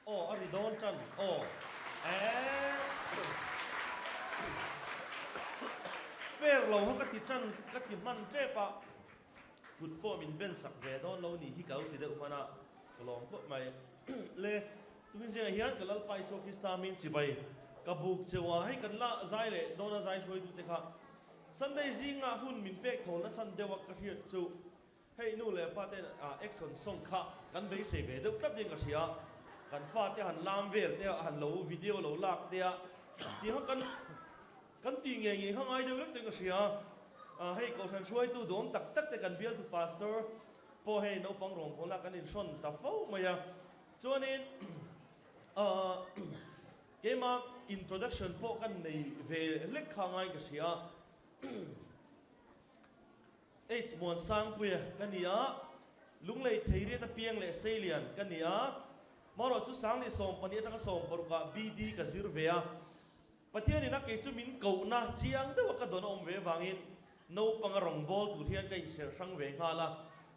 Aw a ri dawn tan aw eeh fair lo ha ka ti tan ka ti hman tep a kut pawh min ben sak ve dawn lo nih hi ka lo ti deuh hman a ka lawm khawp mai le tukin zingah hian ka Lalpa Isua Krista min chibai ka buk cheu a hei kan la zai leh dawn a zai hruaitu te kha Sunday zingah hun min pek thawl na chhan deuh a ka hriat chu Hei nu leh pa ten action song kha kan beisei ve deuh tlat in ka hria. Kan fate han lam vel te a, han lo video lo lak te a, tih kha kan kan tih ngei ngei kha ngai deuh lek tawhin ka hria. Hei Kohhran hruaitu duhawm tak tak te kan bialtu pastor pawh hei naupang rawngbawlna kan inhrawn ta fo mai a. Chuanin keimah introduction pawh kan nei ve lek kha ngai ka hria. H Muansangpuia ka ni a, Lunglei Theiriat a piang leh Seilian ka ni a, marawh chu Sangli 12 atanga 16 ah BD ka zir ve a, Pathianin a kei chu min kohna chiang deuha ka dawn a awm ve avangin naupanga rawngbâwl tur hian ka inserh hrang ve nghal a,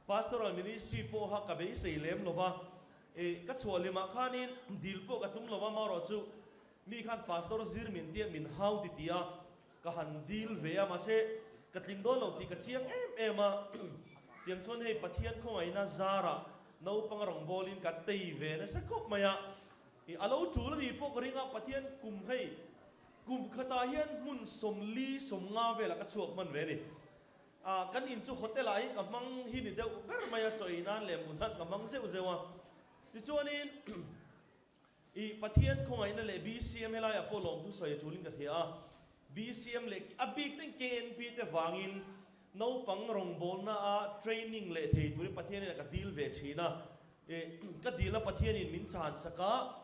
Pastoral Ministry pawha ka beisei lem lova, e ka chhuah limah khanin dil pawh ka tum lova, marawh chu mi khan Pastor zir min tia min hau ti ti a, Ka han dil ve a, mahse ka tling dawn lo tih ka chiang em em a. Tiang chuan hei Pathian khawngaihna zarah naupang a rawn bawlin ka tei ve nasa khawp mai a. I a lo tul a ni pawh ka ring a, Pathian kum hei kum khatah hian hmun 40 50 velah ka chhuak hman ve a ni. Ah kan in chu hotel ah hian ka hmang hi ni deuh ber mai a, chaw ei nan leh hmun nan ka hmang zeuh zeuh a. Tichuanin. I Pathian khawngaihna leh BCM helaiah pawh lawmthu sawi a tulin ka hria a, BCM leh a bik ten KNP te vangin naupang rawngbawlna a training leh thei turin Pathianin a ka dil ve thin a, i ka dilna Pathianin min chhan sak a,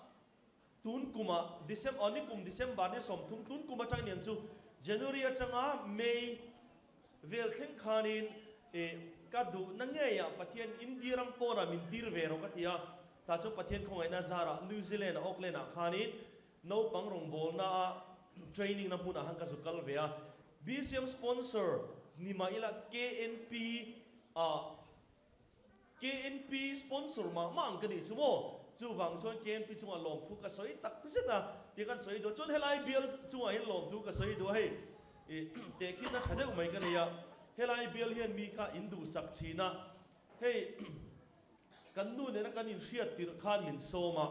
tun kumah December aw nikum December ni 30 tun kum atang aniang chu January atanga May vel thleng khanin i ka duhna ngeiah Pathian India ram pawnah min tir ve rawh ka ti a, Tah chuan Pathian khawngaihna zarah New Zealand a Auckland ah khanin naupang rawngbawlna a training na hmunah khan ka zu kal ve a. BCM sponsor ni mah ila KNP ah KNP sponsor mah mah ang ka nih chu maw? Chuvang chuan KNP chungah lawmthu ka sawi tak zet a tih kan sawi duh a. Chuan helai bial chungah hian lawmthu ka sawi duh a hei ih tehkhinna tha deuh mai ka nei a. Helai bial hian mi kha in duhsak thin a hei Kan nu nena kan inhriat tirh khan min sawm a,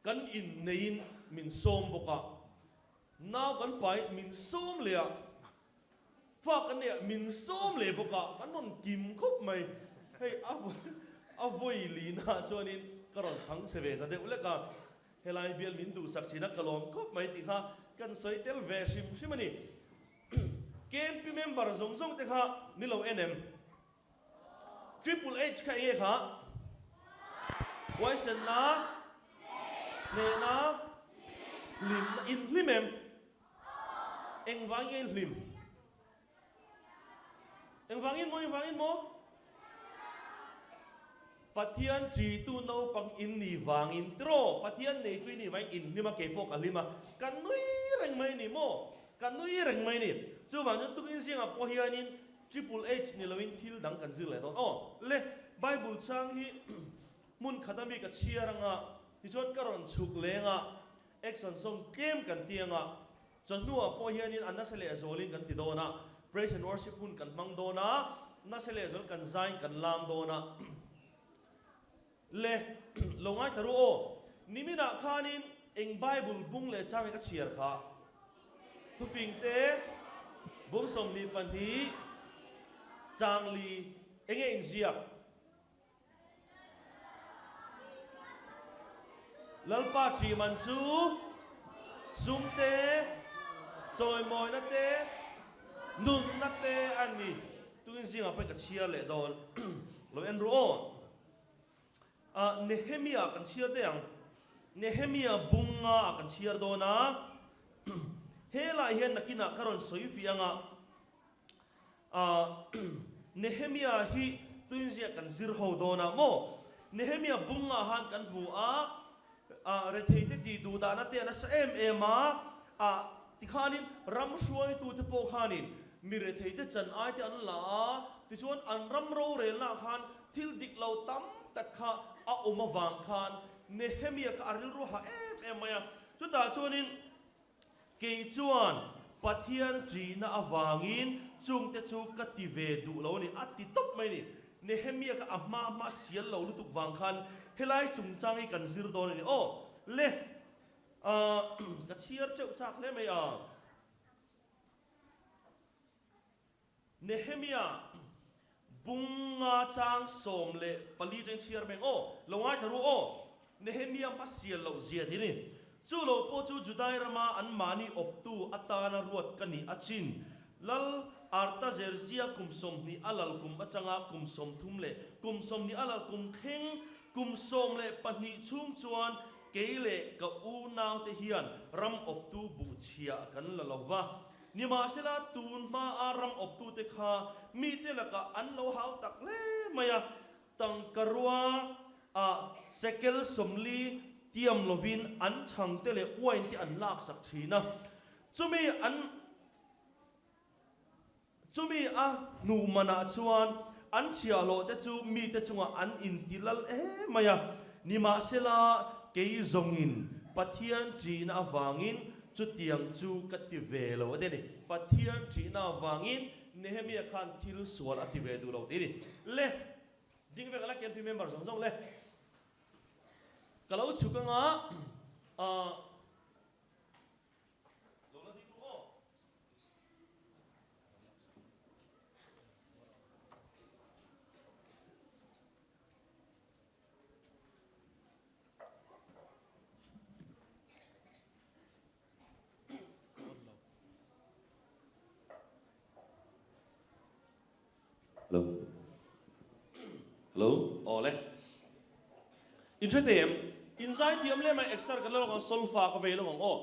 kan inneiin min sawm bawk a, nau kan pain min sawm leh a, fa kan neih ah min sawm leh bawk a, kan rawn kim khawp mai. Hei a a vawi lina chuanin ka rawn chhang che ve ta deuh lek a, helai bial min duhsak thin a ka lawm khawp mai tih kha kan sawi tel ve hrim hrim a ni. KNP member zawng zawng te kha ni lo en em? Triple H kha enge kha? Huaisenna, hnehna, hlimna, in hlim em? Engvang nge in hlim? Engvangin maw, engvangin maw? Pathian ṭitu naupang in ni vangin tiraw? Pathian neitu i nih vangin in hlim a, keipawh ka hlim a, ka nui reng mai ni maw? Ka nui reng mai ni. Chuvang chuan tukin zingah pawh hianin Triple H ni loin thil dang kan zir leh dawn. Aw le, Bible chang hi hmun khat ami ka chhiar anga, tichuan ka rawn chhuk leng a, action song tlem kan ti anga, chawhnuah pawh hianin a nasa leh zawlin kan ti dawn a, praise and worship hun kan hmang dawn a, nasa leh zawl kan zain kan lam dawn a. Le, lo ngaithla ru aw. Niminah khanin eng Bible bung leh chang nge ka chhiar kha? Thufing te, bung 22, chang li, enge inziak? Lalpa ṭih man chu sum te, chawimawina te, nunna te a ni. Tukin zingah pawhin ka chhiar leh dawn. Lo en ru aw. Ah, Nehemia kan chhiar daih ang. Nehemia bunga ah kan chhiar dawn a. Helai hian nakinah ka rawn sawi fih ang a. Ah, Nehemia hi tuinzia kan zir ho dawn a maw? Nehemia bunga han kan hmu a, ah, retheite tih duh dahna te a nasa em em a. Ah, tikhanin ram hruaitute pawh khanin mi retheite chan ai te an la a, tichuan an ram rorelnaah khan Thil dik lo tam tak kha a awm avang khan Nehemia kha a rilru ha em em mai a. Chutah chuanin kei chuan Pathian ṭihna avangin chungte chu ka ti ve duh lo a ni, a ti tawp mai a ni. Nehemia kha a hma hma sial lo lutuk vang khan helai chungchang hi kan zir dawn a ni. Aw le, ka chhiar teuh chak hle mai a. Nehemia bunga chang 14 cheng chhiar meng aw, lo ngaithla ru aw. Nehemia hma sial loh zia ti ni. Chu lo pawh chu Judai rama an mahni awptu atana ruat ka nih a chin. Lal Artazerzia kum 20 a lal kum atanga kum 30 leh kum 20 a lal kum thleng kum 12 chhung chuan kei leh ka unaute hian ram awptu buhchhiah kan la lo va. Nimahsela, tun hmaa ram awptute kha mite lakah an lo hau tak hle mai a, tangka rua ah shekel 40 tiam lovin an chhangte leh uain te an laksak thin a. Chumi an chumi a hnuh manah chuan an chhiahhlawh te chu mite chungah an inti lal em mai a. Nimahsela, kei zawngin Pathian ṭihna avangin Chutiang chu ka ti ve lo a ti a ni. Pathian ṭihna avangin Nehemia khan thil sual a ti ve duh lo tih a ni. Le, ding vek ala KNP member zawng zawng le. Ka lo chhuk anga, ah, lo la ding ru aw. Hello. Hello. Aw le. In hre thei em? In zai thiam le mai extra kan la lawk ang solfa ka vei lawk ang aw.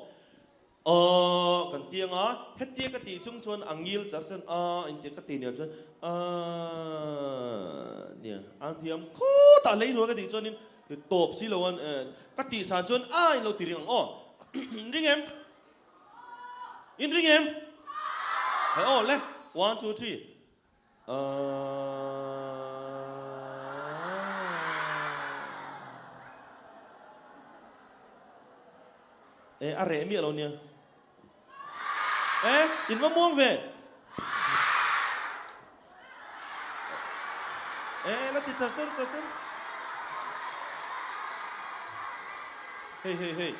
Aw kan ti anga hetia ka tih chung chuan a ngil char chuan a intia ka ti niam chuan a nia ang thiam khawtah hlei hnuai ka tih chuanin tawp si lo an ka tih san chuan a in lo ti ring ang aw in ring em in ring em hei aw le one two three E a reh miah lo nia. E in va muang ve. E la ti char char char char. Hei hei hei.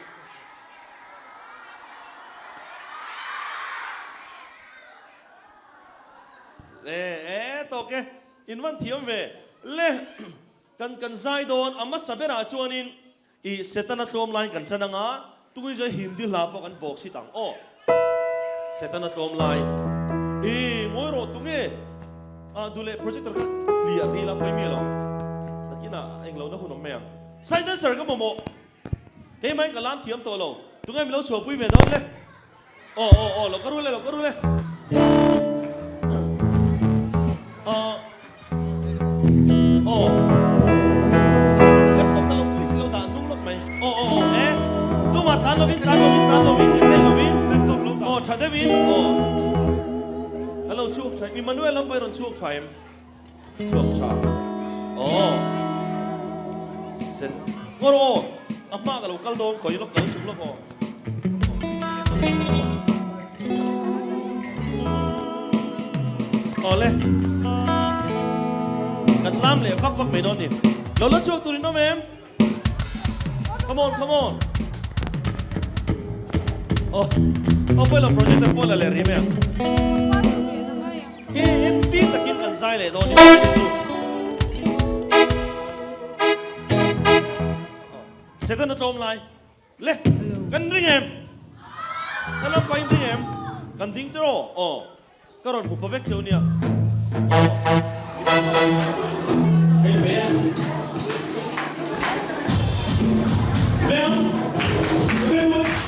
Le e tawk e in van thiam ve le kan kan zai dawn a hmasa berah chuanin i Setana tlawm laiin kan tan anga tui zawh Hindi hla pawh kan bawk sit ang aw Setana tlawm lai i ngawi rawh tunge a duh leh projector kha hliah ril a pawi mi lo nakinah englo na hun awm mai ang Sai dancer ka mamawh Keimah in ka lam thiam tawh lo. Tunge min lo chhuahpui ve dawn le? Aw aw aw lo ka rul e lo ka rul e. Aw aw laptop ka lo please lo dah hnung lawk mai. Aw aw aw e tumah tlan lovin tlan lovin tlan lovin inneih lovin laptop lo dah. Aw tha deuhin aw ka lo chhuak tha Emmanuel lam pawh i rawn chhuak tha em? Chhuak tha. Aw. Sen. Ngawr aw. A hma ka lo kal dawn khawi lawk ka lo chhuk lawk aw. Aw le. Kan lam leh vak vak mai dawn ni. Lo la chhuak tur in awm em? Come on, come on. Oh, oh, pawh lo projector pawh la leh rih mai ang. KNP takin kan zai leh dawn ni chu. Setan a tlawm lai. Le, kan ring em? Kan lampa in ring em? Kan ding tiraw? Aw, ka rawn hmu pa vek cheu nia. Aw. Hei ve a. Beng, beng, beng, beng.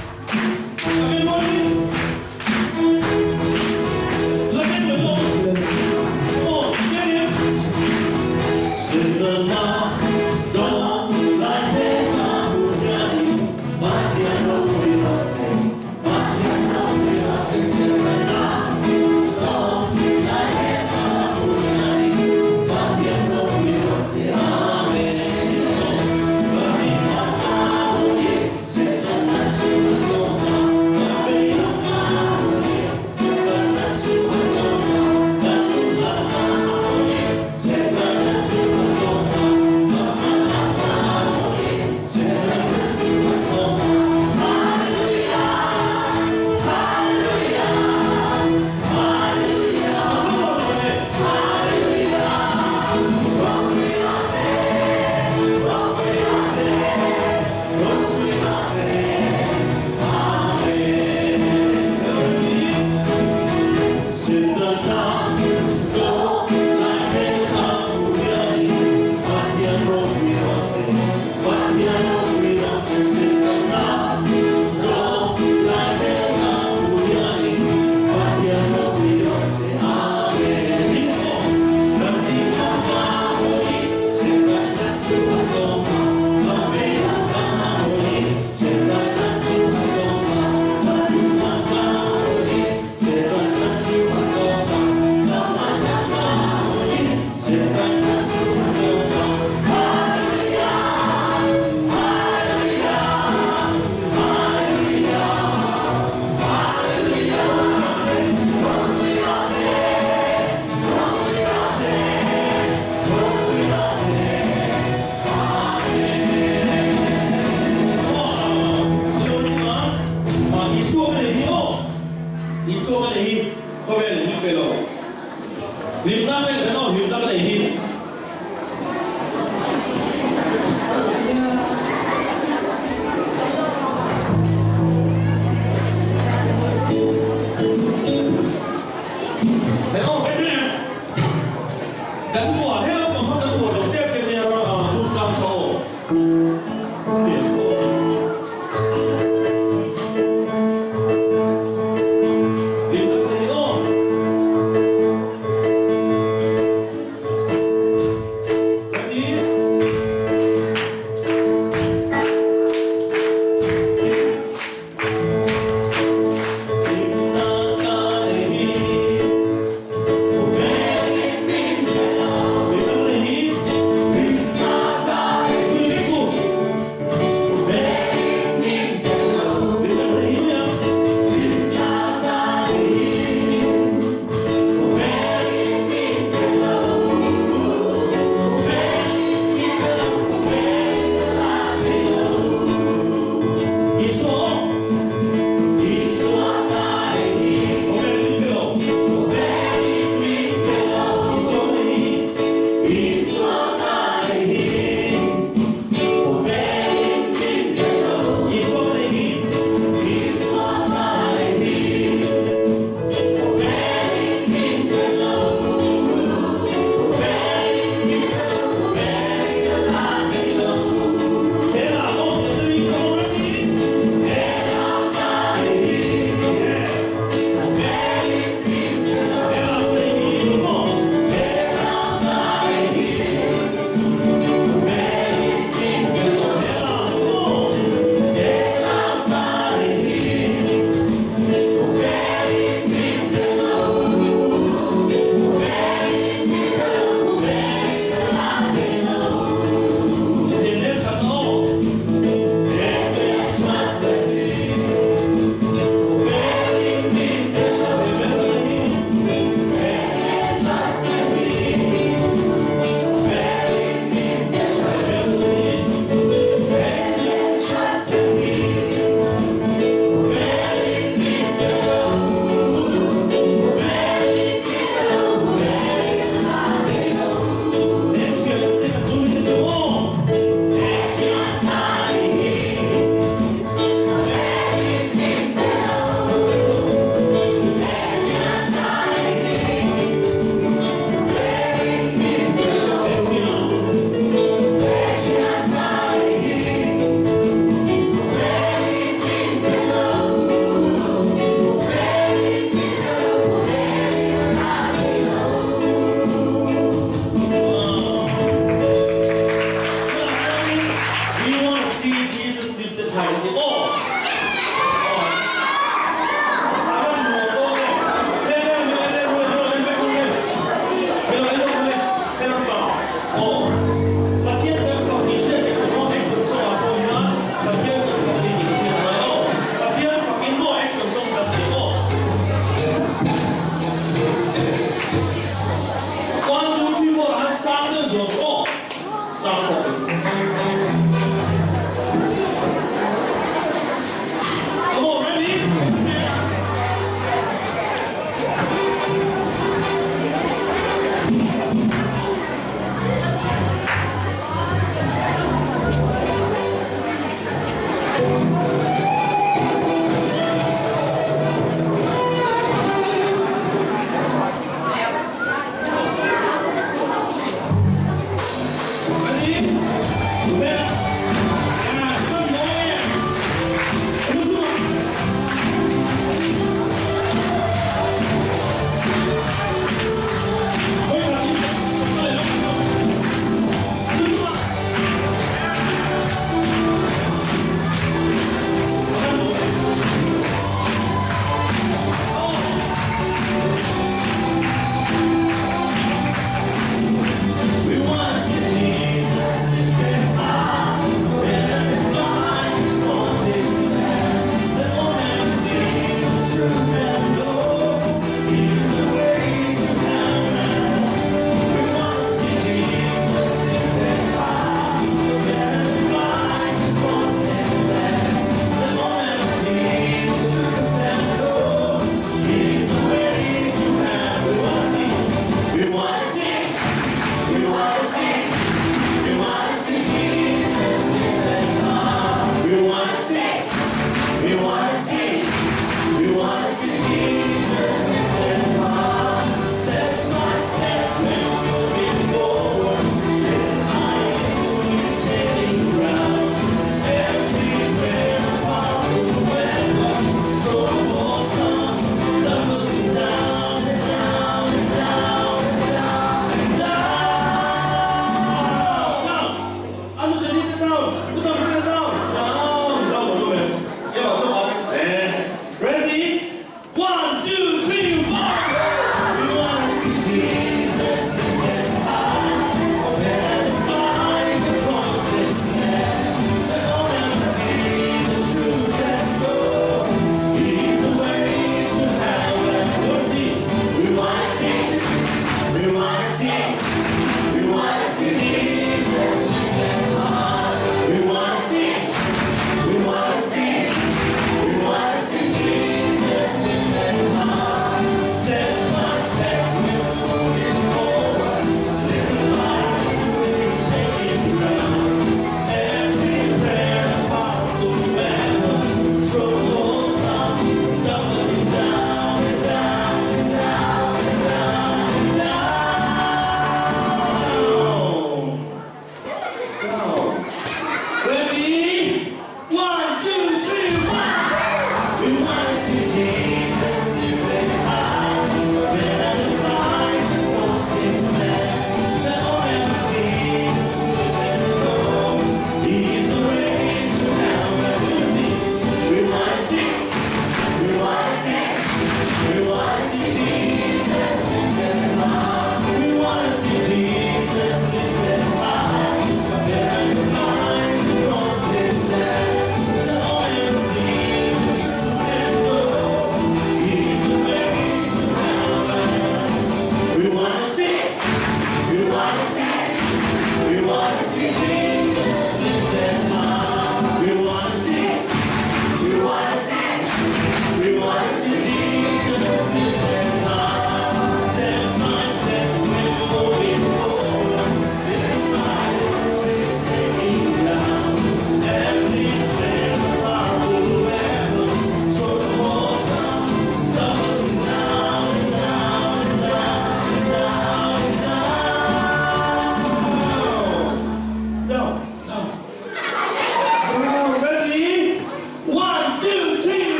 Kan uar he lampang kha kan uar lo tep tep nia Durtlang kha aw. Pian kha aw. Hlimna ka nei aw. Ready?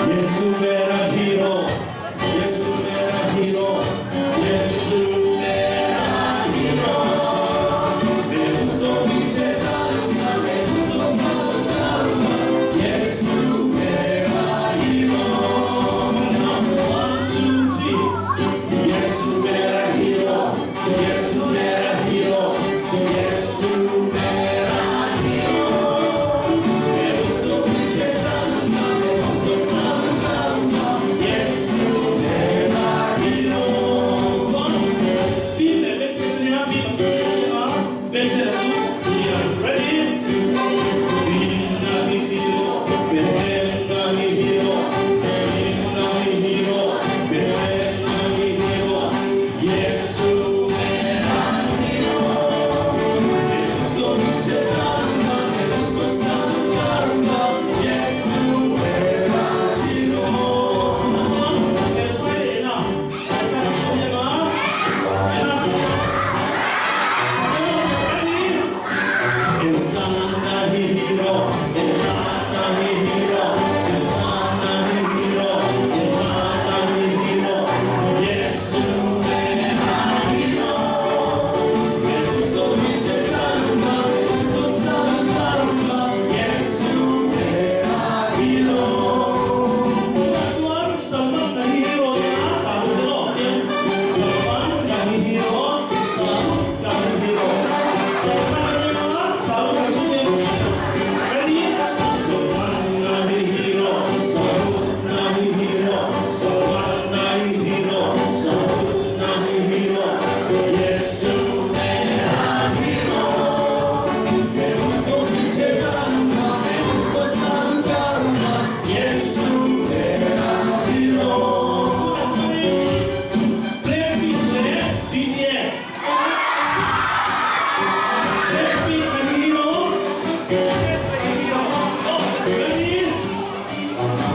Yesu mera hero, Yesu mera hero, Yesu mera hero. Main usko piche chalunga, main usko saath karunga, Yesu mera hero. One, two, three. Yesu mera hero, Yesu mera hero, Yesu mera hero. Main usko piche chalunga, main usko saath karunga, Yesu mera hero. Bim leh Ben te ania, Bim a chu te ania, Ben te chu lian ready. Bim nahi hero, Ben nahi hero, Bim nahi hero, Ben nahi hero, Yesu mera hero. Main usko piche chalunga, main usko saath karunga, Yesu mera hero.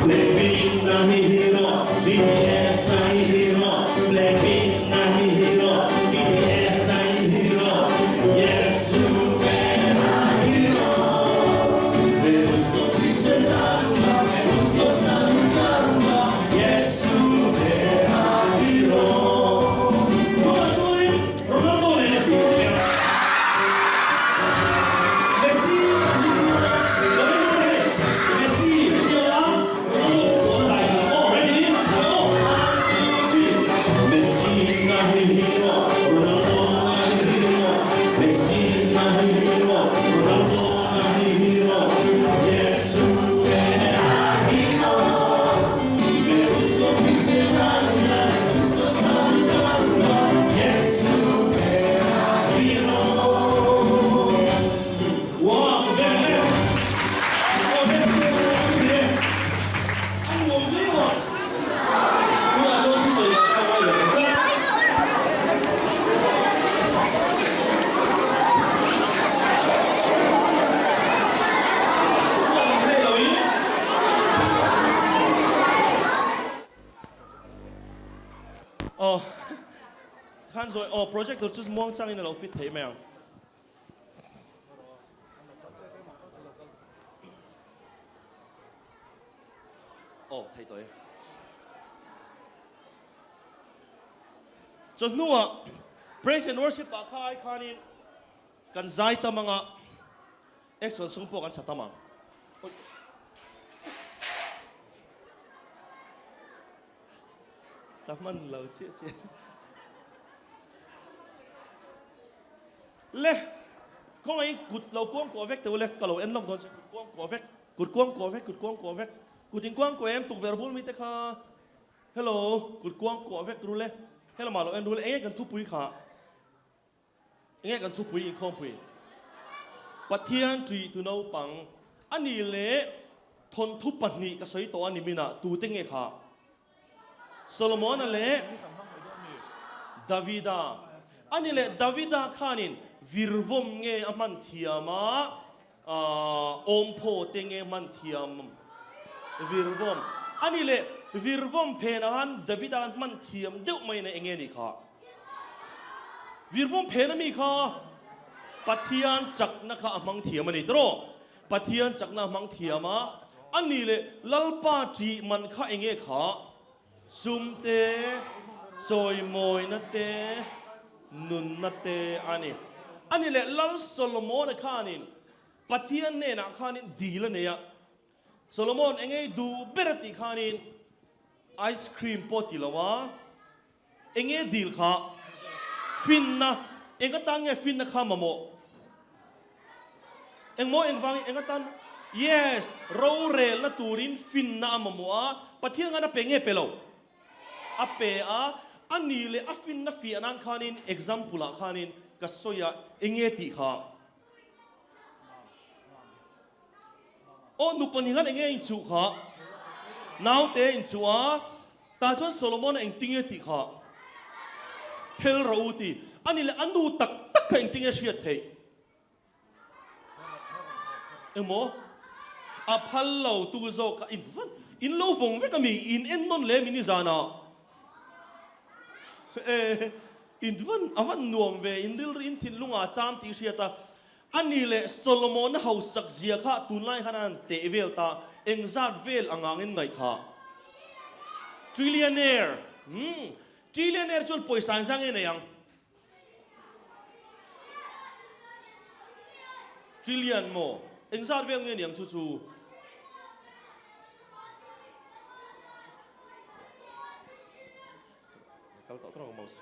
Blackpink nahi hero, BTS nahi hero, Blackpink nahi hero, BTS nahi hero, Yesu mera hero. Main usko piche chalunga, main usko saath karunga, Yesu mera hero. Tunah chuanin Ronaldo leh Messi te nia. Messi hi nia, lo en rawh hei, Messi nia, Ronaldo chu tawna dai kha aw, ready, go, one, two, three. Messi nahi hero, Ronaldo nahi hero, Messi nahi hero, Ronaldo nahi hero, Yesu mera hero. Main usko piche chalunga, main usko saath karunga, Yesu mera hero. Wow, vel le. Aw vel le le. A nuam hle a. Tunah chuan thusawi leh ka ngai lo ang tlat. Nuam hle lo in. Aw khan zawi aw projector chu muang changin a lo fit thei mai ang. Aw thei tawh e. Chawhnuah praise and worship ah kha ai khanin kan zai tam anga action song pawh kan sa tam ang. Ka hman lo chiah chiah. Le, kawngaiin kut lo kuang kuah vek teh u le, ka lo en lawk dawn che, kut kuang kuah vek, kut kuang kuah vek, kut kuang kuah vek, kut in kuang kuah em tukverh bul mite kha, hello, kut kuang kuah vek ru le, helamah lo en ru le, enge kan thupui kha, enge kan thupui inkhawmpui, Pathian ṭih tu naupang a nih leh thawnthu pahnih ka sawi tawh a ni minah tute nge kha? Solomona leh Davida. Ani leh Davida khanin virvawm nge a hman thiam a, awmphaw te nge hman thiam virvawm. Ani leh virvawm phenah khan Davida khan hman thiam deuh mai na enge ni kha? Virvawm phen ami kha Pathian chakna kha a hmang thiam a ni tawh. Pathian chakna a hmang thiam a, a nih leh Lalpa ṭih man kha eng nge kha? Sum te, chawimawina te, nunna te a ni. A nih leh Lal Solomon-a khanin Pathian hnenah khanin dil a nei a, Solomon eng nge i duh ber a tih khanin ice cream pawh ti lo a, eng nge dil kha? Finna, eng atan nge finna kha mamawh? Engmaw engvangin eng atan? Yes, rorelna turin finna a mamawh a, Pathian khan a pe nge pe lo? A pe a, a ni leh a finna fiah nan khanin example ah khanin ka sawi a, eng nge tih kha? Aw nupa ni khan enge inchuh kha? Naute inchuh a, tah chuan Solomon-a engtinge tih kha? Phel rawh u ti. A ni leh a nu tak tak kha engtinge hriat theih? Emaw a phal lo tu zawk kha in van in lo vawng vek a mi in en nawn leh mi nizan ah e in van a van nuam ve in rilru in thinlung ah cham tih hriat a A ni leh Solomona hausak zia kha tunlai khan a han teh vel ta, engzat vel a ngangin ngaih kha. Trillionaire, hmm, trillionaire chuan pawisa engzah nge nei ang? Trillion maw? Engzat vel nge ni ang chu chu? Kal tawh tawh ang mouse.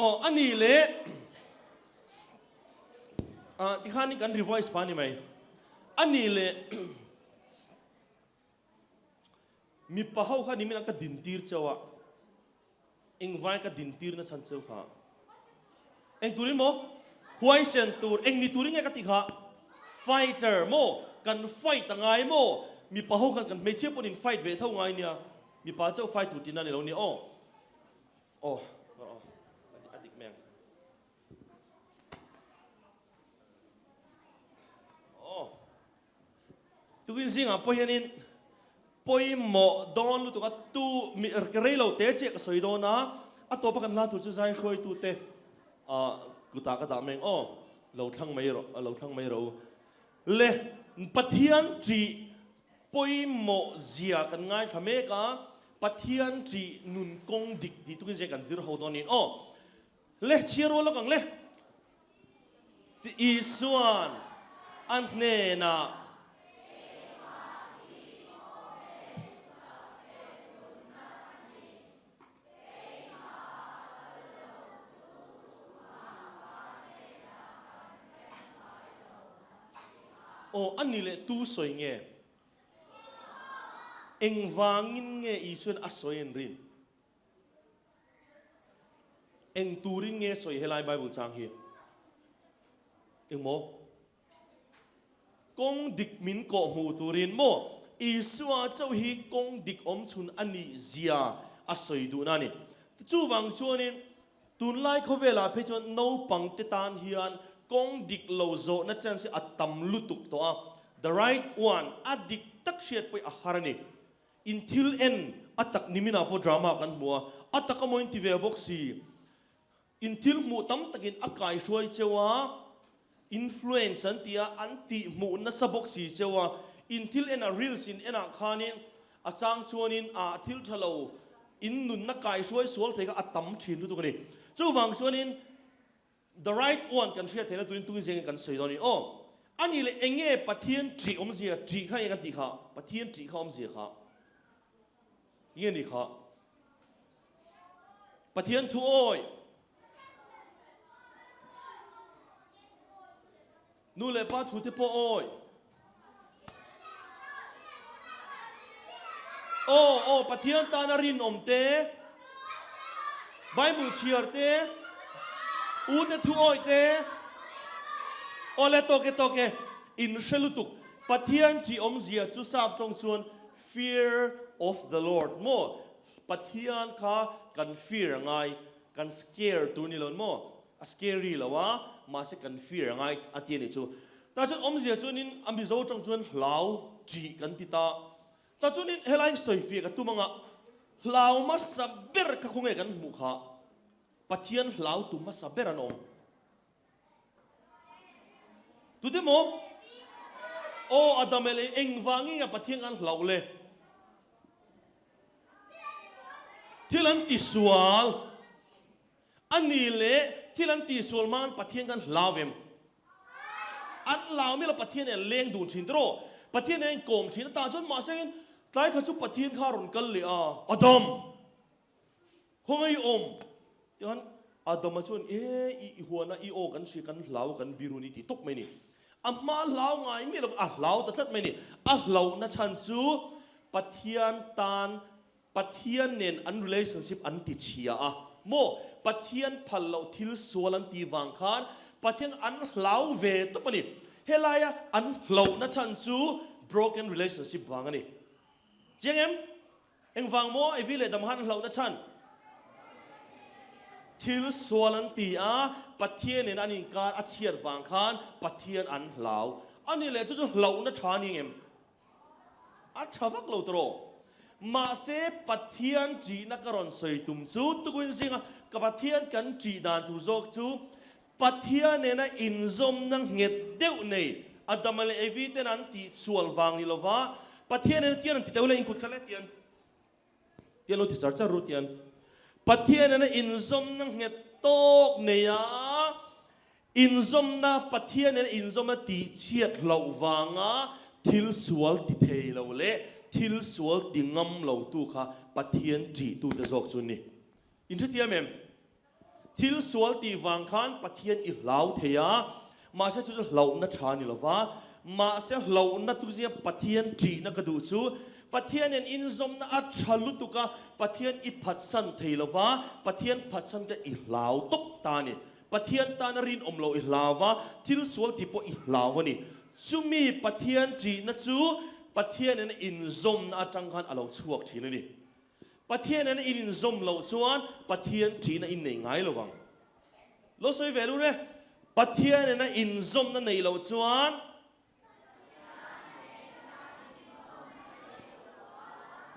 Aw a ni leh ah tikhan kan revise pa ni mai a ni leh Mipa ho kha nimin a ka dintir cheu a, engvai ka dintir na chhan cheu kha? Eng turin maw? Huaisen tur, eng ni turin nge ka tih kha? Fighter maw? Kan fight a ngai maw? Mipa ho khan kan hmeichhia pawhin fight ve tho ngai nia, mipa chauh fight tur tihna a ni lo nia aw. Aw, aw, a dik mai ang. Aw. Tukin zingah pawh hianin pawimawh dawn lutuk a tu mi rei lo te chiah ka sawi dawn a, a tawpa kan hla tur chu zai hruaitute ah kutah ka dah mai ang aw, lo thlang mai rawh lo thlang mai rawh u. Le Pathian ṭih pawimawh zia kan ngaithla mek a, Pathian ṭih nun kawng dik tih tukin zia kan zir ho dawn niin aw. Le chhiar rual lawk ang le. Isua'n a hnenah. Aw, a ni leh tu sawi nge? Engvangin nge Isua'n a sawi an rin? Eng turin nge sawi helai Bible chang hi? Engmaw? Kawng dik min kawh hmu turin maw? Isua chauh hi kawng dik awm chhun a nih zia a sawi duhna a ni. Chuvang chuanin tunlai khawvelah phei chuan naupang te tan hian kawng dik lo zawhna chance hi a tam lutuk tawh a. The right one, a dik tak hriat pawh hi a har a ni. In thil en a tak niminah pawh drama kan hmu a, a tak amaw in ti ve bawk si. In thil hmuh tam takin a kaihruai cheu a, influence an ti a, an tih hmuh nasa bawk si cheu a. In thil en a reels in enah khanin a chang chuanin ah thil tha lo in nunna kaihruai sual thei kha a tam thin lutuk a ni. Chuvang chuanin The right one kan hriat theihna turin tungin zengin kan sawi dawn a ni. Aw, a nih leh eng nge Pathian ṭih awmzia, ṭih kha enge kan tih kha? Pathian ṭih kha awmzia kha nge ni kha? Pathian thu awi, nu leh pa thu te pawh awi. Aw, aw, Pathian tana rinawm te, Bible chhiar te, u te thu awi te, aw le tawk e tawk e, in hre lutuk. Pathian ṭih awmzia chu sap ṭawng chuan fear of the Lord maw? Pathian kha kan fear a ngai, kan scare tur ni lo maw? A scary lo a, mahse kan fear a ngai a ti a nih chu. Tah chuan awmzia chuanin a Mizo tang chuan hlau ṭih kan ti ta. Tah chuanin helai sawifiah ka tum anga hlau hmasa ber kha khawnge kan hmuh kha Pathian hlau tu hmasa ber an awm. Tute maw? Aw Adam leh engvangin nge Pathian kan hlauh le? Thil an tisual. A ni leh thil an tihsual hmain Pathian kan hlau em? An hlau miah lo, Pathian nen leng dun thin tiraw? Pathian nen inkawm thin atah chuan mahse in tlai kha chu Pathian kha a rawn kal leh a, Adam! Khawngaih i awm? Tichuan Adama chuan, E, i i huana i aw kan hria, kan hlau, kan birun i ti tawp mai ni. A hma hlau ngai miah lo, a hlau ta tlat mai ni. A hlauhna chhan chu Pathian tan Pathian nen an relationship an ti chhia a maw? Pathian phal loh thil sual an tih vang khan Pathian an hlau ve tawp a ni. Helaia an hlauhna chhan chu broken relationship vang a ni. Chiang em? Engvang maw Evi leh Dam han hlauhna chhan? Thil sual an ti a, Pathian nen an inkar a chhiat vang khan Pathian an hlau a ni leh chu chu hlauhna tha a ni ngem? A tha vak lo tawh. Mahse, Pathian ṭihna ka rawn sawi tum chu tukin zinga ka Pathian kan ṭih dan tur zawk chu Pathian nena inzawmna nghet deuh nei Adama leh Evi ten an tih sual vang ni lova Pathian nena tian an ti deuh le inkut kha le tian Tian lo ti char char ru tian Pathian nena inzawmna nghet tawk nei a, inzawmna Pathian nena inzawmna tih chhiat hlauh vanga thil sual ti thei lo leh thil sual ti ngam lo tu kha Pathian ṭih tute zawk chu ni. In hrethiam em? Thil sual tih vang khan Pathian i hlau thei a, mahse chu chu hlauhna tha ni lova, mahse hlauhna tu zia Pathian ṭihna ka duh chu Pathian in inzawmna a tha lutuk a, Pathian i phatsan thei lova, Pathian phatsan ka i hlau tawp ta a ni. Pathian tana rinawm lo i hlau va, thil sual tih pawh i hlau a ni. Chumi Pathian ṭihna chu Pathian in a inzawmna atang khan a lo chhuak ṭhin a ni. Pathian in a in inzawm loh chuan Pathian ṭihna in nei ngai lo vang. Lo sawi ve lur e. Pathian in a inzawmna nei loh chuan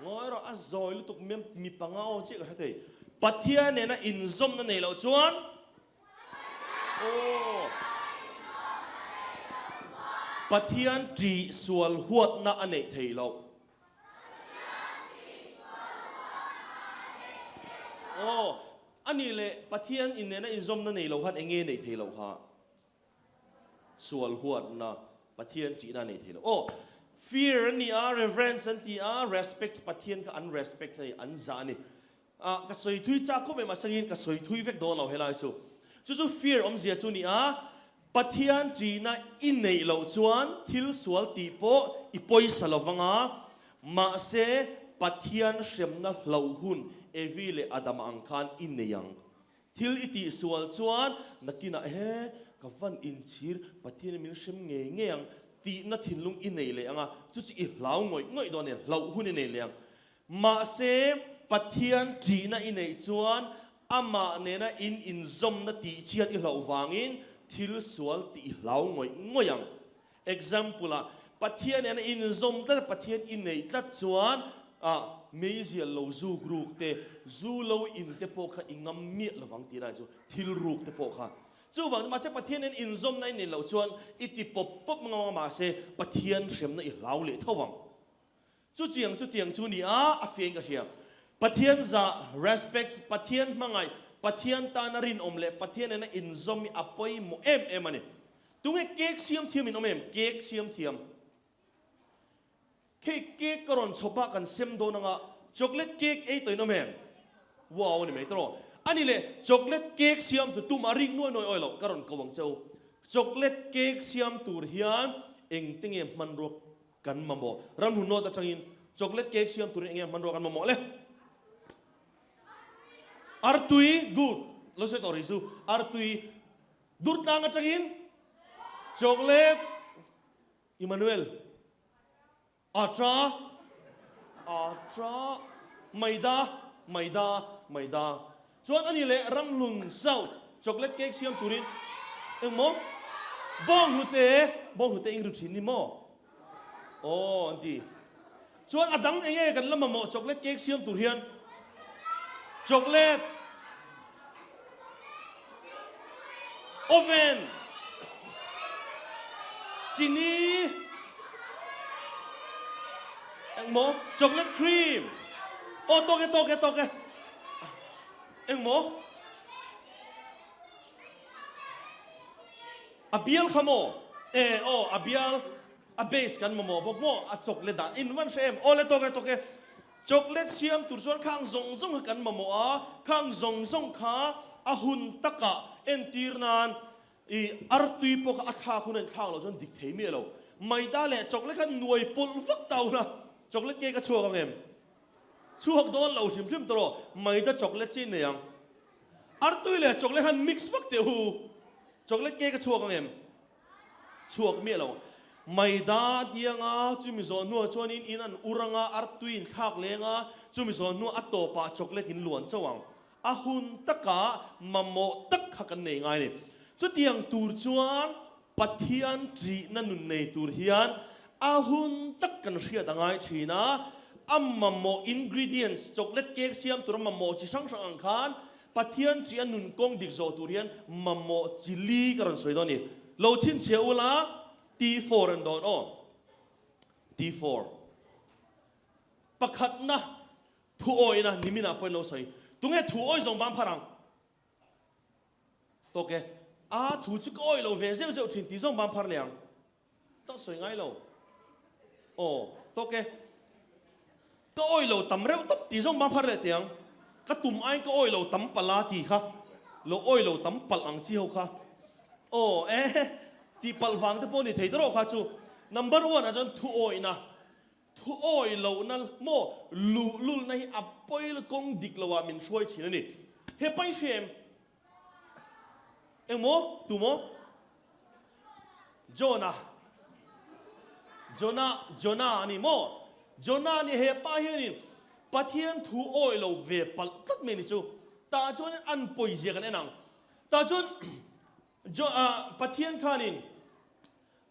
Ngawi rawh, a zawi lutuk miam mi panga aw chiah ka hre thei. Pathian nena inzawmna nei loh chuan Aw. Pathian ṭih sual huatna a neih thei loh. Aw, a nih leh Pathian innena inzawmna nei lo khan eng nge neih thei loh kha? Sual huatna, Pathian ṭihna nei thei lo. Aw, fear an ni a, reverence an ti a, respect, Pathian kha an respect a ni, an zah a ni. Ah, ka sawi thui chak khawp mai, mahse angin ka sawi thui vek dawn lo helai chu. Chu chu fear awmzia chu ni a, Pathian ṭihna i neih loh chuan thil sual tih pawh i pawisa lo vang a, mahse Pathian hremna hlauh hun Evi leh Adama ang khan i nei ang. Thil i tih sual chuan nakinah he ka van inchhir Pathian in min hrem ngei ngei ang tihna thinlung i nei leh ang a, chu chu i hlau ngawih ngawih dawn a ni, hlauh hun i nei leh ang. Mahse, Pathian ṭihna i neih chuan amah nena in inzawmna tih chhiat i hlauh vangin thil sual tih i hlau ngawih ngawih ang. Example ah, Pathian nena in inzawm tlat a, Pathian i neih tlat chuan ah meizial lo zuk ruk te, zu lo in te pawh kha i ngam miah lovang tih lai chu thil ruk te pawh kha. Chuvang chu mahse Pathian nen inzawmna i neih loh chuan i ti pawp pawp ngam ang a, mahse Pathian hremna i hlau leh tho vang. Chutiang chutiang chu ni a, a fiahin ka hria. Pathian zah, respect, Pathian hmangaih, Pathian tana rinawm leh Pathian nena inzawm hi a pawimawh em em a ni. Tunge cake siam thiam in awm em? Cake siam thiam. Khi cake ka rawn chhawp a, kan sem dawn anga chocolate cake ei tawh in awm em? Wow a ni mai tawh. A ni leh, chocolate cake siam tu tum a rik nuai nuai awi loh ka rawn ko ang che u. Chocolate cake siam tur hian engte nge hmanrua Kan mamawh. Ramhnu nawt atangin chocolate cake siam turin enge hmanrua kan mamawh le? Artui, good. Lo sawi tawh rih chu. Artui dur tlang atangin chocolate Emmanuel Atra Atra Maida Maida Maida Chuan ani leh Ramhlun South. Chocolate cake siam turin engmaw bawnghnute bawnghnute eng ru thin ni maw? Aw an ti. Chuan a dang enge kan la mamawh chocolate cake siam tur hian chocolate oven chini engmaw chocolate cream aw tawk e tawk e tawk e engmaw a bial kha maw e aw a bial A base kan mamawh bawk maw? A chocolate ah in van hre em? Awle tawk e tawk e. Chocolate siam tur chuan khang zawng zawng kha kan mamawh a, khang zawng zawng kha a hun takah entir nan i artui pawh kha a thlak hun a inthlak loh chuan dik thei miah lo. Maida leh chocolate kha nuai pawlh vak ta hun a, chocolate cake a chhuak ang em? Chhuak dawn lo hrim hrim tawh rawh, maida chocolate chi nei ang. Artui leh chocolate khan mix vak teh u, chocolate cake a chhuak ang em? Chhuak miah lo. Maida tianga chumi zawh hnuah chuanin in an ur anga, artui in thlak leng a, chumi zawh hnuah a tawpah chocolate in luan chauh ang. A hun takah mamawh tak kha kan nei ngai a ni. Chutiang tur chuan Pathian ṭihna nun nei tur hian a hun tak kan hriat a ngai ṭhin a, a mamawh ingredients, chocolate cake siam tura mamawh chi hrang hrang ang khan Pathian chi a nun kawng dik zawh tur hian mamawh chi li ka rawn sawi dawn a ni. Lo chhinchhiah ula, T4 an dawn aw. T4. Pakhatna thu awina niminah pawhin lo sawi. Tunge thu awi zawng bang phar ang? Tawk e. A thu chu ka awi lo ve zeuh zeuh thin tih zawng bang phar leh ang. Tawk sawi ngai lo. Aw, tawk e. Ka awi lo tam reuh tawp tih zawng bang phar leh teh ang. Ka tum aiin ka awi lo tam palh a tih kha. Lo awi lo tam palh ang chi ho kha. Aw, e, tih palh vang te pawh ni thei darawh kha chu. Number one ah chuan thu awihna. Thu awi lohna maw luhlulna hi a pawi kawng dik loah min hruai thin a ni. He pai hria em? Engmaw? Tu maw? Jonah. Jonah, Jonah a ni maw? Jonah nih he pa hianin Pathian thu awi lo ve palh tlat mai ni chu. Tah chuanin an pawizia kan en ang. Tah chuan Jo, ah, Pathian khanin,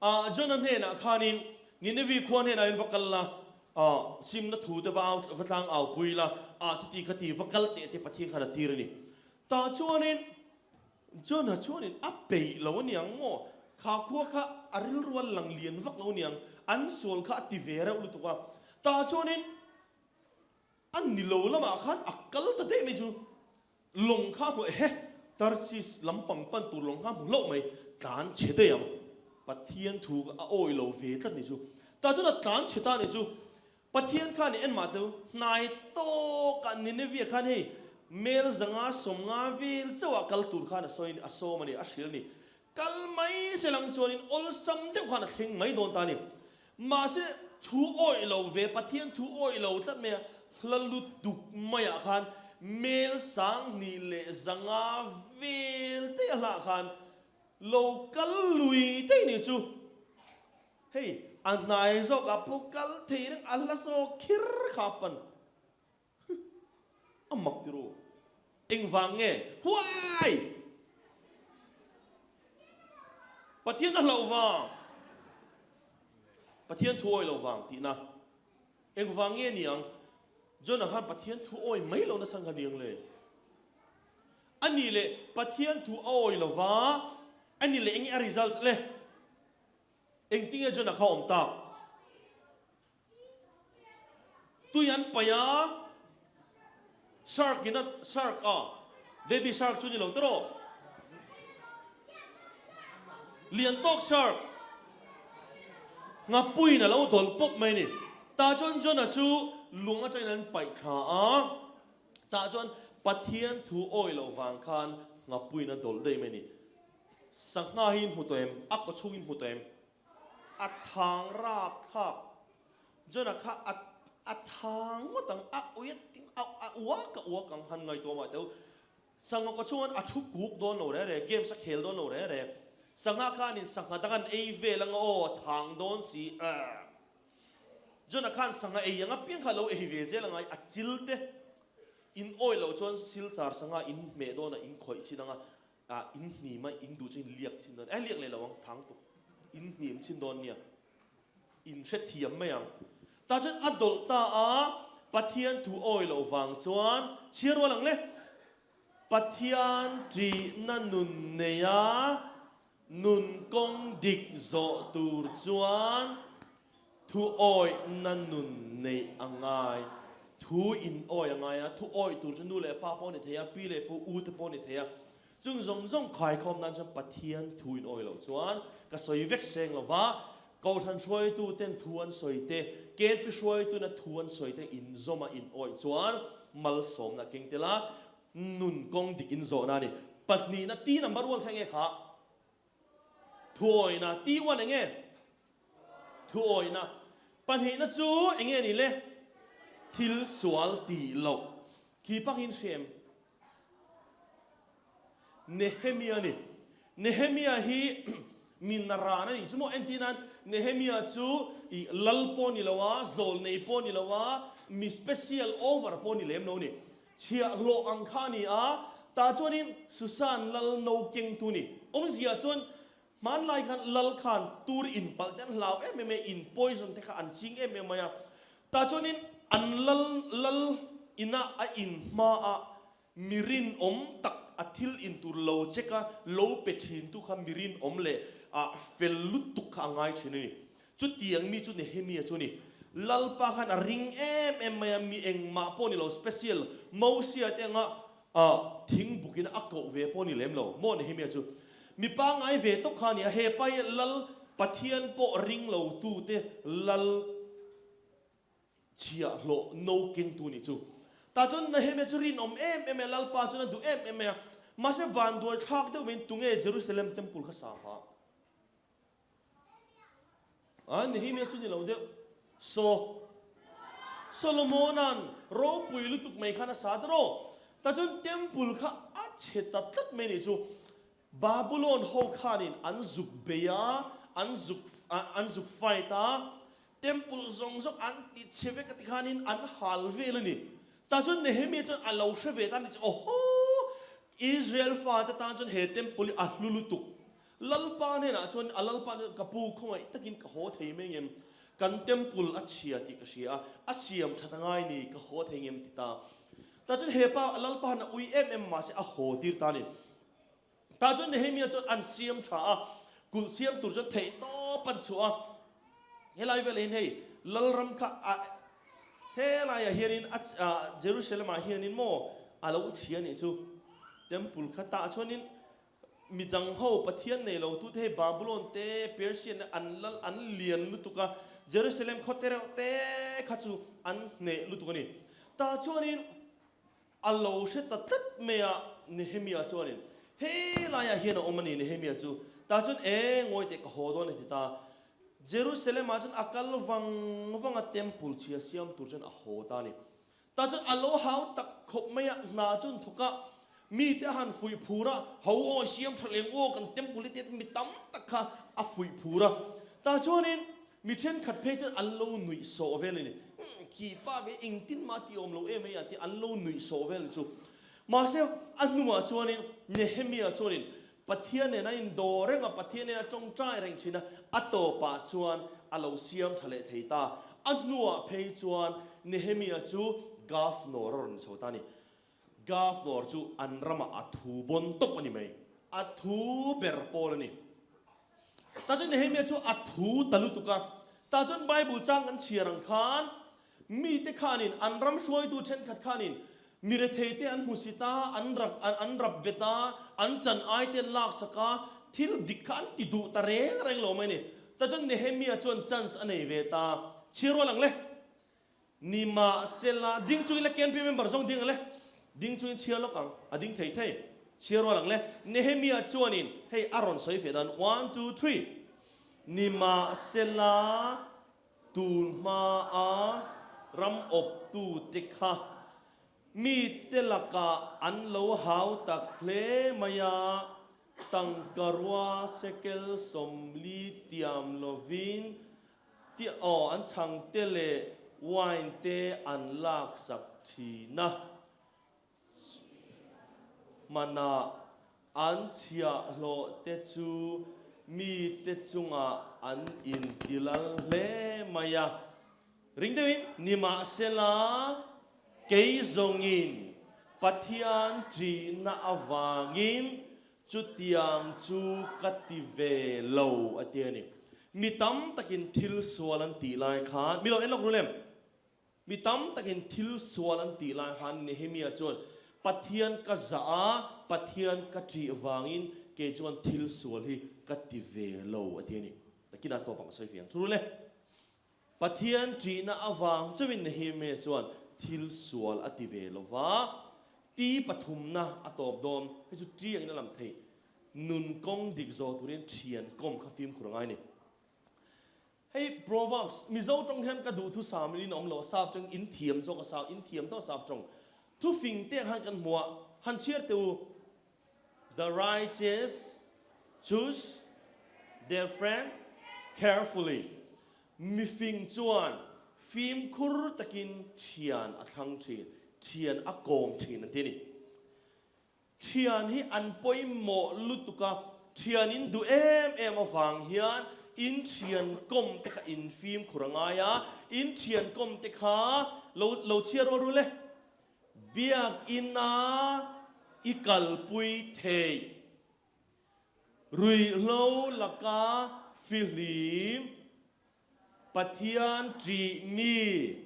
ah, Jonah hnenah khanin Nineveh khua hnenah in va kal la, ah, simna thu te va au, va tlang au pui la, ah, chuti kha ti va kal teh te Pathian khan a tir a ni. Tah chuanin Jonah chuanin a peih lo a niang maw? Kha khua kha a rilru a lang lian vak lo a niang, an sual kha a ti ve reuh lutuk a. Tah chuanin a ni lo lamah khan a kal ta daih mai chu lawng kha a hmu ehe, Tarsis lampang pan tur lawng kha a hmu hlauh mai, tlan chhe daih ang. Pathian thu a awi lo ve tlat ni chu. Tah chuan a tlan chhe ta ni chu. Pathian khan i en mah teu, hnai tawkah Nineveh khan hei mel zanga sawmnga vel chauhah kal tur khan a sawi a sawm a ni, a hrilh a ni. Kal mai se lang chuanin awlsam deuh khan a thleng mai dawn ta a ni. Mahse thu awih lo ve, Pathian thu awih lo tlat mai a, hla lutuk maiah khan mel sanghnih leh zanga vel te a hlah khan lo kal lui thei ni chu. Hei, a hnai zawk ah pawh kal thei reng a hla zawk khir kha a pan. Huh, a mak ti ru. Engvang nge? Huai! Pathian a hlauh vang. Pathian thu awi lo vang tihna. Engvang nge niang? Jonah khan Pathian thu awi mai lo nasa kha niang le. A nih leh Pathian thu a awi lo va, a nih leh enge a result le? Engtinge Jonah kha awm tak? Tui an paih a, shark in a shark a, baby shark chu ni lo tawh. Lian tawk shark nghapuiin a lo dawlh pawp mai a ni. Tah chuan Jonah chu lung atangin an paih thla a, tah chuan Pathian thu awi loh vang khan nghapuiin a dawlh daih mai a ni. Sangha hi in hmu tawh em? A kaw chhung in hmu tawh em? A thang rap thlak. Jonah kha a a thang ngawt ang, a ui a ting a a uak a uak ang han ngaihtuah mah teu. Sangha kaw chhungan a thu kuk dawn lo re re, games a khel dawn lo re re. Sangha khanin sangha dang an ei vel anga aw a thang dawn si. Ahh. Jonah khan sangha ei ang apiang kha a lo ei ve zel angai, a chil te in awih loh chuan silchar sangha in hmeh dawnah in khawih chin anga. Ah in hnim a in duh chu in liak chin dawn eh liak leh lo ang thang tuk in hnim chin dawn nia in hrethiam mai ang tah chuan a dawlh ta a Pathian thu awi loh vang chuan chhiar rual ang le Pathian ṭihna nun neia nun kawng dik zawh tur chuan Thuawihna nun neih a ngai. Thu in awi a ngai a, thu awih tur chu nu leh pa pawh a ni thei a, pi leh pu, u te pawh a ni thei a. Chung zawng zawng khaikhawm nan chuan Pathian thu in awi loh chuan ka sawi vek seng lo va, Kohhran hruaitu ten thu an sawi te, KNP hruaituna thu an sawi te inzawma in awih chuan malsawmna a keng tel a, nun kawng dik in zawhna a ni. Pahnihna, T number one kha enge kha? Thuawihna, T1 enge? Thuawihna. Pahnihna chu enge ni le? Thil sual tih loh. Khi pakin hrem. Nehemia ni. Nehemia hi mi naran a nih chu maw? Entir nan Nehemia chu i lal pawh ni lo a, zawl nei pawh ni lo a, mi special over pawh ni lem lo ni. Chhiahhlawh ang kha a ni a, tah chuanin Susan lal no kengtu ni. Awmzia chuan hmanlai khan lal khan tur inpalh te an hlau em em a, in poison te kha an ching em em mai a. Tah chuanin an lal lal ina a in hmaah mi rinawm tak a thil in tur lo check a, lo pe thintu kha mi rinawm leh ah fel lutuk kha a ngai thin a ni. Chutiang mi chu Nehemia chu a ni. Lalpa khan a ring em em mai a, mi engmah pawh ni lo, special, Mosia te anga thing bukin a koh ve pawh ni lem lo maw Nehemia chu. Mi pangngai ve tawp kha a ni a, he pa hi Lal Pathian pawh ring lo tute Lal chhiahhlawh no kengtu ni chu. Tah chuan Nehemia chu rinawm em em mai a, Lalpa chuan a duh em em mai a, mahse vanduai thlak deuh maiin tunge Jerusalem Temple kha sa kha? A Nehemia chu ni lo deuh. So, Solomona'n ropui lutuk mai khan a sa ta rawh. Tah chuan temple kha a chhe ta tlat mai nih chu. Babylon ho khanin an zuk bei a, an zuk an zuk fight a, temple zawng zawng an ti chhe vek a ti khanin an hal vel a ni. Tah chuan Nehemia chuan a lo hre ve ta a ni chu, Awhaw! Israel fate tan chuan he temple hi a hlu lutuk. Lalpa hnenah chuan a Lalpa chuan ka pu khawngaih takin ka haw thei mai ngem, kan temple a chhia tih ka hria a, a siam that a ngai ni, ka haw thei ngem ti ta. Tah chuan he pa Lalpa han a ui em em mahse a haw tir ta a ni. Tah chuan Nehemia chuan an siam tha a, kulh siam tur chuan theih tawp an chhuah a. Helai velah hian hei Lalram kha a helaiah hianin a Jerusalem ah hianin maw a lo chhia nih chu temple kha tah chuanin Midang ho Pathian nei lo tute hei Babylon te, Persian te an lal an lian lutuk a, Jerusalem khaw te reuh te kha chu an hneh lutuk a ni. Tah chuanin a lo hre ta tlat mai a Nehemia chuanin he laiah hian a awm a ni Nehemia chu. Tah chuan e ngawi teh ka haw dawn a ti ta. Jerusalem ah chuan a kal vang vang a temple chhia siam tur chuan a haw ta a ni. Tah chuan a lo hau tak khawp mai a, hna chu an thawk a, mite a han fuih phur a, ho aw siam tha leng aw kan temple hi tia mi tam tak kha a fuih phur a. Tah chuanin mi thenkhat phei chuan an lo nuih sawh vel a ni. Umm khi pa ve engtin mah tih awm lo em ai a tia an lo nuih sawh vel chu. Mahse a hnuah chuanin Nehemia chuanin Pathian nen a indawh reng a, Pathian nen a tawngtai reng thin a, a tawpah chuan a lo siam tha leh thei ta. A hnuah phei chuan Nehemia chu Governor a rawn chho ta a ni. Governor chu an ramah a thu bawn tawp a ni mai. A thu ber pawl a ni. Tah chuan Nehemia chu a thu ta lutuk a. Tah chuan Bible chang kan chhiar ang khan Mite khanin, an ram hruaitu thenkhat khanin mi retheite an hmusit a, an rak an rap bet a, an chan ai te an laksak a, thil dik kha an ti duh ta reng reng lo mai a ni. Tah chuan Nehemia chuan chance a nei ve ta. Chhiar rual ang le. Nimahsela, ding chungin le KNP member zawng ding ang le. Ding chungin chhiar lawk ang. A ding thei thei. Chhiar rual ang le. Nehemia chuanin hei a rawn sawi feh dan, one, two, three. Nimahsela, Tun hmaa ram awptute kha mite lakah an lo hau tak hle mai a, tangka rua sekel 40 tiam lovin ti aw an chhangte leh wine te an laksak thin a. Hmanah. An chhiahhlawhte chu mite chungah an intilal hle mai a. Ring deuhin, Nimahsela, kei zawngin Pathian ṭihna avangin chutiang chu ka ti ve lo, a ti a ni. Mi tam takin thil sual an tih lai khan, mi lo en lawk rul em? Mi tam takin thil sual an tih lai khan Nehemia chuan, Pathian ka zah a, Pathian ka ṭih vangin kei chuan thil sual hi ka ti ve lo, a ti a ni. Takin a tawp ang sawi fiang thu rul e. Pathian ṭihna avang chauhin Nehemia chuan thil sual a ti ve lo va, ti pathumna a tawp dawn. Hei chu ṭi angin a lam thei. Nun kawng dik zawh turin ṭhian kawm kha fimkhur a ngai a ni. Hei Proverbs, Mizo tawng hian ka duh thusam in awm lo, sap tawng in thiam zawk a sap, in thiam tawh sap tawng. Thufing te khan kan hmu a, han chhiar teh u, The righteous choose their friend carefully, Mifing chuan fimkhur takin thian a thlang thin, thian a kawm thin an ti a ni. Thian hi an pawimawh lutuk a, thian in duh em em avang hian in thian kawm te kha in fimkhur a ngai a, in thian kawm te kha lo lo chhiar rual rul e. Biakina i kalpui theih ruihhlo laka fihlim Pathian ṭih mi,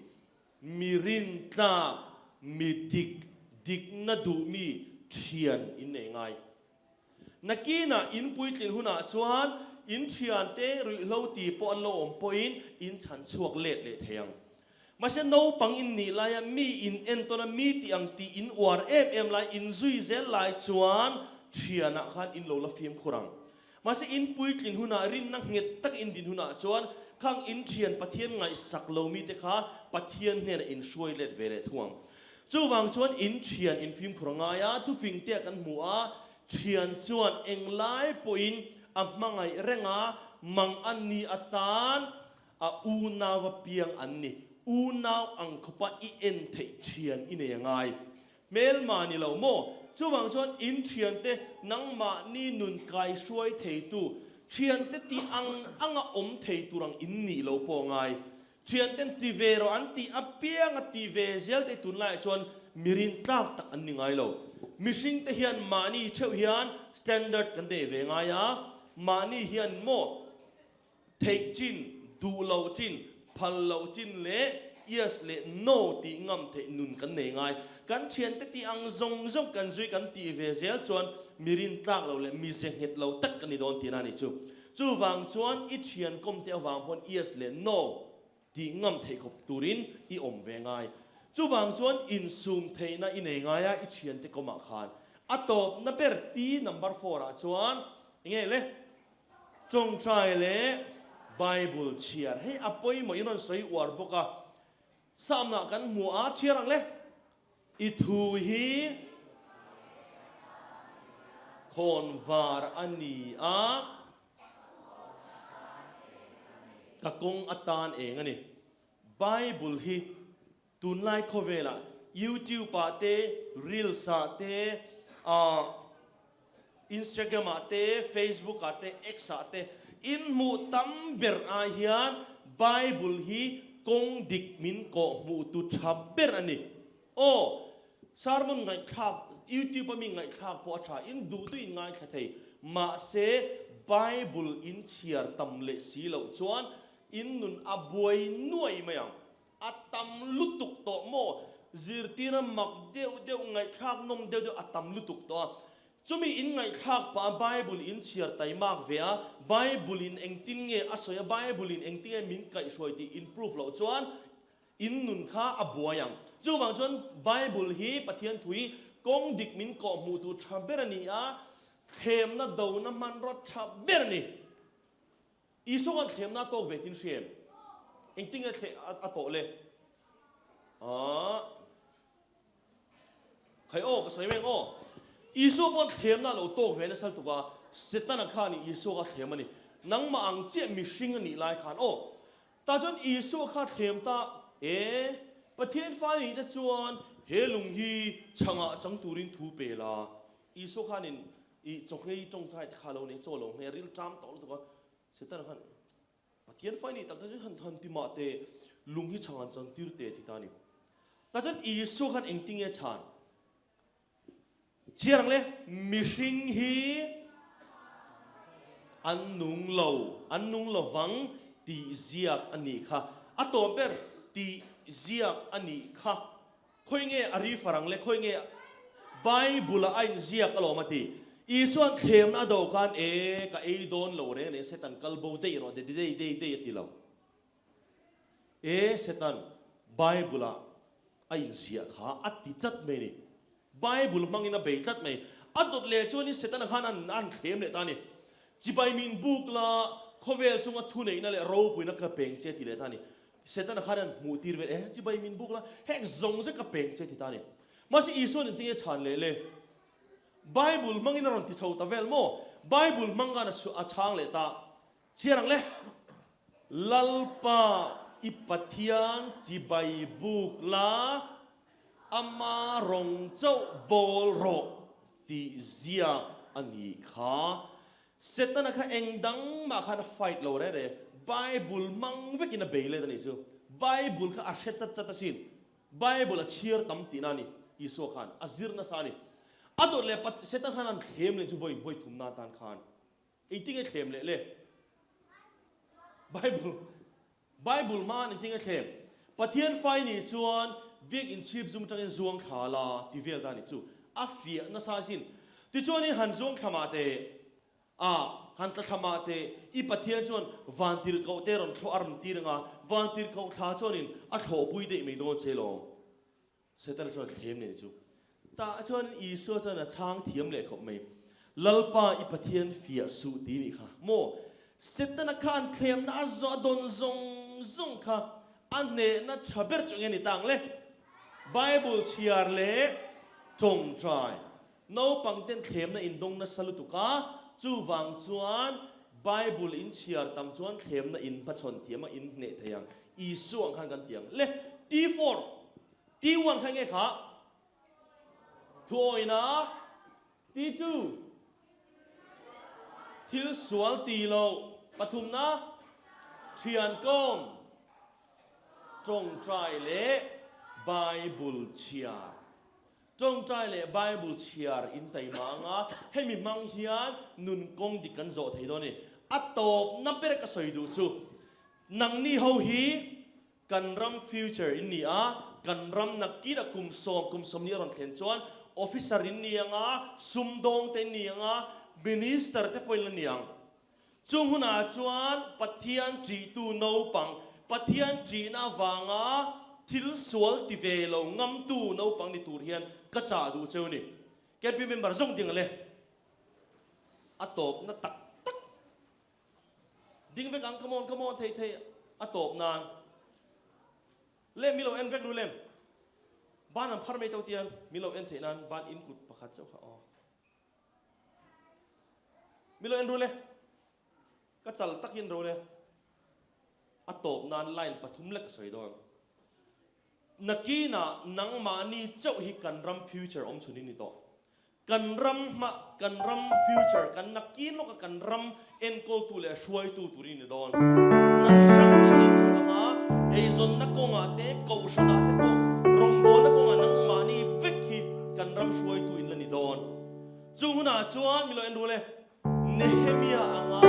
mi rintlak, mi dik, dikna duh mi ṭhian in nei ngai. Nakinah in puitlin hunah chuan in ṭhiante ruihhlo ti pawh an lo awm pawhin in chhan chhuak let leh thei ang. Mahse naupang in nih laia mi in entawn a, mi tih ang tih in uar em em lai, in zui zel lai chuan thianah khan in lo la fimkhur ang. Mahse in puitlin hunah rinna nghet tak in din hunah chuan khang in thian Pathian ngaihsak lo mite kha Pathian hnenah in hruai let ve leh thung ang. Chuvang chuan in thian in fimkhur a ngai a, thufingte ah kan hmu a, thian chuan englai pawhin a hmangaih reng a, mang an ni atan A unau a piang an ni. Unau ang khawpa i en theih thian i nei a ngai. Hmelma ni lo maw? Chuvang chuan in thiante nangmahni nun kai hruai theitu, thiante tih ang anga awm thei tur ang in nih lo pawh a ngai. Thianten ti ve rawh an tih apianga ti ve zel te tunlaiah chuan mi rintlak tak an ni ngai lo. Mihringte hian mahni theuh hian standard kan nei ve ngai a, mahni hian maw Theih chin, duh loh chin, phal loh chin leh yes leh no tih ngam theih nun kan nei ngai. Kan thiante tih ang zawng zawng kan zui kan tih ve zel chuan mi rintlak lo leh mi ze nghet lo tak kan ni dawn tihna a ni chu. Chuvang chuan i thian kawmte avang pawn yes leh no tih ngam theih khawp turin i awm ve ngai. Chuvang chuan insum theihna i nei ngai a i thiante kawmah khan. A tawpna ber T number four ah chuan enge le? Tawngtai leh Bible chhiar hei a pawimawh in rawn sawi uar bawk a, Samnah kan hmu a, chhiar ang le. I thu hi khawnvar a ni a, ka kawng atan eng a ni. Bible hi Tunlai khawvelah YouTube ah te, Reels ah te, ahh Instagram ah te, Facebook ah te, X ah te in hmuh tam ber ai hian Bible hi kawng dik min kawh hmuh tu tha ber a ni. Aw, sermon ngaihthlak, YouTube a mi ngaihthlak pawh a tha, in duh duh in ngaithla thei, mahse Bible in chhiar tam leh si loh chuan in nun a buai nuai mai ang. A tam lutuk tawh maw? Zirtira mak deuh deuh, ngaihthlak nawm deuh deuh a tam lutuk tawh a. Chumi in ngaihthlak pah a Bible in chhiar taimak ve a, Bible in engtin nge a sawi a, Bible in engtin nge min kaihhruai tih in proof loh chuan in nun kha a buai ang. Chuvang chuan Bible hi Pathian thu hi kawng dik min kawhhmuh tur tha ber a ni a, thlemna dona hmanraw tha ber a ni. Isua khan thlemna a tawk ve tin hria em? Engtin nge thle a tawh le? Aah. Khai aw, ka sawi reng aw. Isua pawh thlemna a lo tawk ve nasa lutuk a, Setana khanin Isua kha thlem a ni. Nangmah ang chiah mihring a nih lai khan aw. Tah chuan Isua kha thlem ta e, Pathian fa nih te chuan he lung hi chhangah chang turin thu pe la. Isua khanin. I chawhngei tawngtai te kha lo nei, chaw lo nghei a rilṭam tawh lutuk a, Setana khan Pathian fai nih tak te chu han han ti mah teh, lung hi chhang han chan tir teh ti ta a ni. Tah chuan Isua khan engtinge chhan? Chhiar ang le, mihring hi an nung lo, an nung lovang tih ziak a nih kha. A tawp ber tih ziak a nih kha. Khawi nge a ri far ang le, khawi nge Bible-ah a inziak alawm a ti. Isua'n thlemna a do khan, E, ka ei dawn lo reng reng, Satan kal bo daih rawh, de dei dei dei a ti lo. E, Satan, Bible-ah a inziah kha a ti chat mai a ni. Bible hmangin a bei tlat mai. A dawt leh chuanin Setana khan an an thlem leh ta a ni. Chibai min buk la, khawvel chunga thuneihna leh ropuina ka peng che ti leh ta a ni. Setana khan an hmuh tir vel, e, chibai min buk la, heng zawng zek ka peng che ti ta a ni. Mahse Isua'n engtin nge chhan leh le? Bible hmangin a rawn ti chho ta vel maw? Bible hmang khan a chhang leh ta. Chhiar ang le. Lalpa i Pathian chibai buk la, ama rawng chauh bawl rawh tih ziak a nih kha. Setana kha eng dang mah khan a fight lo re re, Bible hmang vekin a bei let a nih chu. Bible kha a hre chat chat asin. Bible a chhiar tam tihna a ni, Isua khan a zir nasa a ni. A dawt leh Setana khan an thlem leh chu vawi vawi thumna atan khan. Engtin nge thlem leh le? Bible Bible hmain engtin nge thlem? Pathian fai nih chuan biak inchhip zum atangin zuang thla la ti vel ta nih chu a fiah nasa asin. Tichuanin han zuang thla mah teh a, han tla thla mah teh i Pathian chuan vantirhkoh te rawn thlawh a rawn tir anga vantirhkoh thla chuanin a thlawhpui daih mai dawn che lawm. Setana chuan thlem nei chu. Tah chuan Isua chuan a chhang thiam leh khawp mai. Lalpa i Pathian fiah suh ti nih kha maw? Setana kha an thlemna a zawh a dawn zawng zawng kha a hnehna tha ber chu enge ni ta ang le? Bible chhiar leh tawngtai naupang ten thlemna in dawng nasa lutuk a, chuvang chuan Bible in chhiar tam chuan thlemna in hmachhawn thiam a in hneh thei ang. Isua ang khan kan ti ang le. T4, T1 kha enge kha? Thuawina. T2, Thil sual ti lo. Pathumna, Thian kawm, tawngtai leh Bible chhiar. Tawngtai leh Bible chhiar in taima anga hemi hmang hian nun kawng dik kan zawh thei dawn a ni. A tawpna ber ka sawi duh chu Nangni ho hi kan ram future in ni a, kan ram nakinah kum sawm, kum sawmni a rawn thlen chuan officer in ni ang a, sumdawng te in ni ang a, minister te pawh in la ni ang. Chung hunah chuan Pathian ṭihtu naupang, Pathian ṭihna avanga thil sual ti ve lo ngamtu naupang ni tur hian ka chah duh cheu ni. KP member zawng ding ale a tawpna tak tak. Ding vek ang, come on, come on, thei thei a tawp nan. Lem mi lo en vek ru lem. Ban an phar mai to tian mi lo en theih nan ban in kut pakhat chauh kha aw. Mi lo en ru le. Ka chal takin ro le. A tawp nan line pathum lek ka sawi dawn. Nakinah nangmahni chauh hi kan ram future awm chhun i ni tawh. Kan ram hma, kan ram future, kan nakin lawka kan ram enkawltu leh hruaitu tur i ni dawn. Hna chi hrang hrang in thawk anga eizawnna kawngah te, kohhranah te pawh rawngbawlna kawngah nangmahni vek hi kan ram hruaitu in la ni dawn. Chung hunah chuan min lo en rul e. Nehemia anga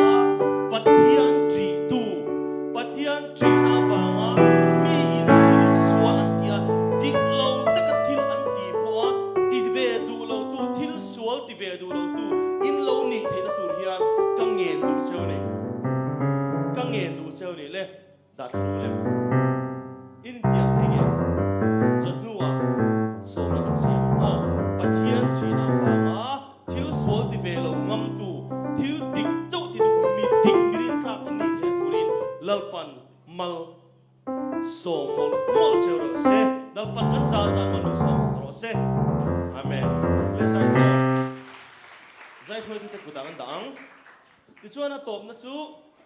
Pathian ṭihtu, Pathian ṭihna avanga mi in thil sual an ti a, dik lo taka thil an tih pawha ti ve duh lotu, thil sual ti ve duh lotu in lo nih theihna tur hian ka ngen duh cheu ni. Ka ngen duh cheu ni le. Dah thla duh lem. In tiang thei nge? Chawhnuah sawmna kan siam ang aw. Pathian ṭhina avanga thil sual ti ve lo ngamtu, thil dik chauh ti duh mi dik mi rintlak an nih theihna turin Lalpan mal sawm mawlh mawlh cheu rawh se. Lalpan kan sa atan mal min sawm sak rawh se. Amen. Le zai hlawm. Zai hruaitute kutah kan dah ang. Tichuan a tawpna chu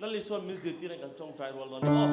Lal Isua'n min zirtir in kan tawngtai rual dawn ni aw.